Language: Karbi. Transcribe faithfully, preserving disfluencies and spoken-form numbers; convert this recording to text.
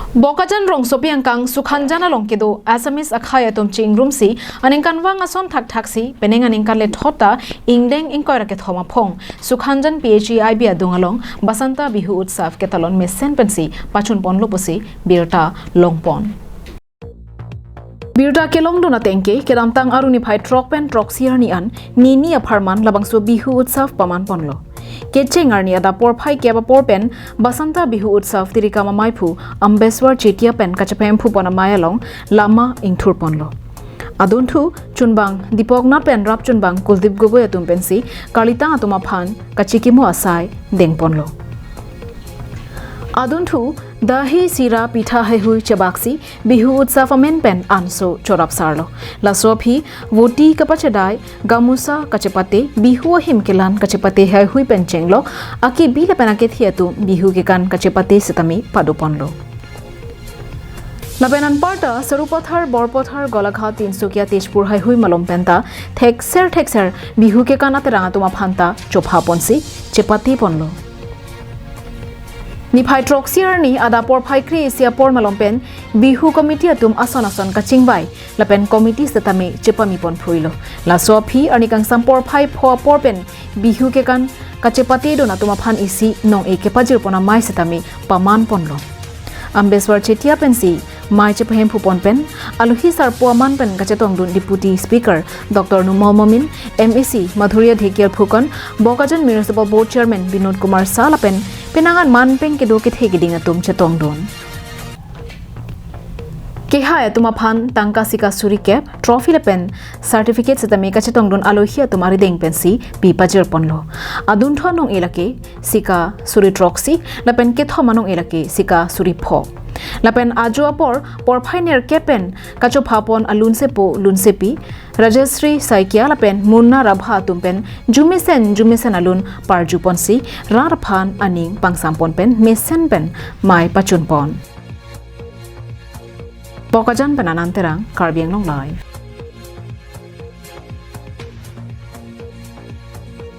Bokajan rongsopi angkang Sukhanjan along kedo Assamese akhei atum chingrumsi aningkanvang ason thakthaksi penang aningkan lethot ta ingdeng ingkoi ra kethom aphong Sukhanjan P H E I B adung along Basanta Bihu Utsav ketalon mesen pensi pachunponlo pusi birta longpon. Birta kelongdun atengke kedamtang arni phai throk pen throksi arni an nini apharman labangso Bihu Utsav pamanponlo. Kecheng arni adap porphai kep apor pen Basanta Bihu Utsav tirikam amaiphu Ambeswar Chetia pen kachephemphu pon amei along lama ingthurponlo. Adunthu chunbang Dipoknath pen rap chunbang Kuldeep Gogoi atum pensi kalitang atum aphan kachikimo asai dengponlo. Adunthu dahi, sira, pitha heihui chebaksi Bihu Utsav amen pen anso chorapsarlo. Laso aphi voti kapachedai, gamusa kachepate, Bihu ahim kelan kachepate heihui pen chenglok akibi lapen akethi atum Bihu kekan kachepate setame padoponlo. Lapen anparta Sarupathar, Borpathar, Golaghat, Tinsukia, Tezpur heihui malom penta thekser thekser Bihu kekan aterang atum aphanta chophaponsi chepateponlo. Niphai throksi arni adap porphai kre-isi apor malom pen Bihu committee atum ason ason kachingvai lapen committee setame chepamipon phruilo. Laso aphi arni kangsam porphai pho apor pen Bihu kekan kachepatedun atum aphan isi nong-e kepajirpon amei setame pamanponlo. Ambeswar Chetia pensi mei chephemphu pon pen alohi sarpo aman pen kachetongdun Deputy Speaker Doctor Numal Momin, M A C Madhurya Dhekial Phukan, Bokajan Municipal Board Chairman Binod Kumar Saha lapen penang an manpeng kedo kethe keding atum chetongdun. Kehai atum aphan tangka sika suri kep, trophy lapen certificate setame kachetongdun alohi atum arideng pensi pipajirponlo. Adunthu anong-e lake sika suri throksi lapen kethom anong-e lake sika suri pho. Lapen ajo apor porphai nerkep pen kachophapon alunsepo lunsepi Rajasri Saikia lapen Munna Rabha atum pen jumesen jumesen alun parjuponsi rat aphan aning pangsampon pen mesen pen mei pachunpon. Bokajan pen Anand Terang, Karbi Anglong Live.